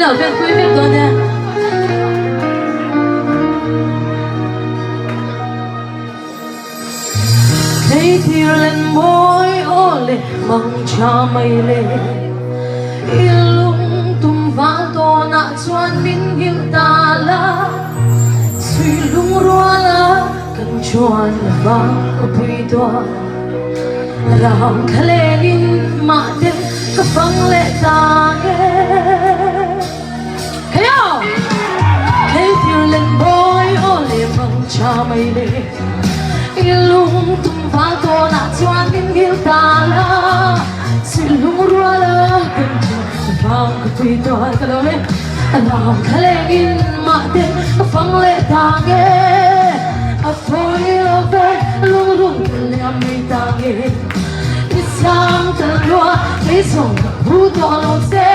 Min lo veng pui vek dawn nia. Theitir len mawi aw le mang tha mai le I lung tum val tawnah chuan min nghilh ta la Chhui lung rual a kan chuan vang ka pui dawn Ram thla lengin mahte ka fang leh ta nge Heyo! Theitir len mawi aw le mang tha mai le I lung tum val tawnah chuan min nghilh ta la Chhui lung rual a kan chuan vang ka pui dawn ka lo e Ram thla lengin mahte ka fang leh ta nge A fawi lo ve lungrun ka liam mai ta nge I sang ta lua kei zawng ka phu tawh lo che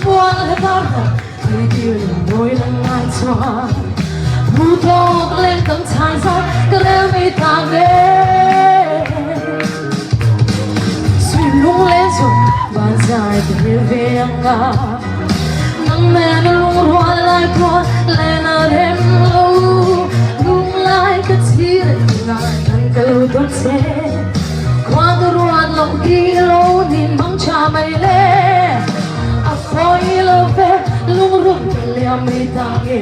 Mual la tar tak thei tir lo mawi lang ngai chuan Phu tawk leng tam chhai zai ka rel mai ta nge Suy lung lên rồi và dài từ về anga Nang nen a lung rual lai pawh len a rem lo Lung lai ka thi leh tunah nang ka lo dawn che Khua ka ruat loh hi lo ni mang tha mai le A fawi lo ve lung rum ka liam mai ta nge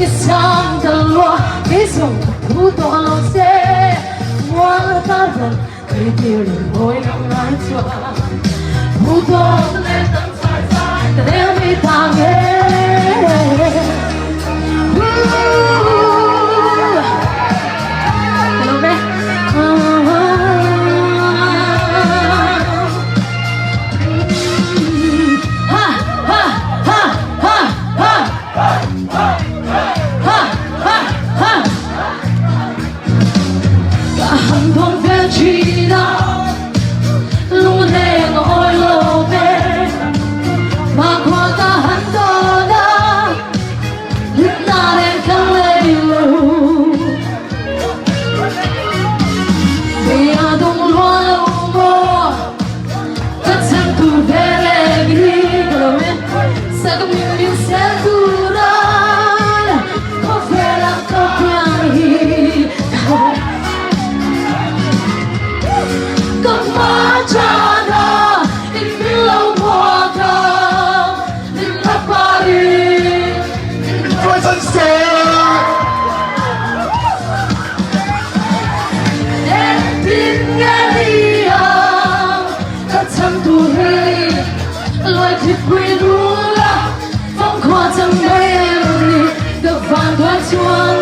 I sang ka lua kei zawng ka phu tawh lo che Mual a tar ran Thei tir leh mawi nang ngai chuan Phu tawk leh dang chai chai ka rel mai ta nge Ka lawm e. Ha ha ha ha ha Ha ha ha Ka han dawn ve thin a, lungreng awi lo ve. Mahkhua ka han dawn a, hlipna reng ka nei lo. Kei a dawng lua lo maw, ka chhan tur ve reng hi ka lo e. Sak min min sel tur a, khawvelah ka piang hi Ka hma chana in min lo hmuak a, min la parin. Engtin nge ni ang ka chhan tur hi Lawi thipui rul a, fangkhua chang mai em ni ka van tuai chuan.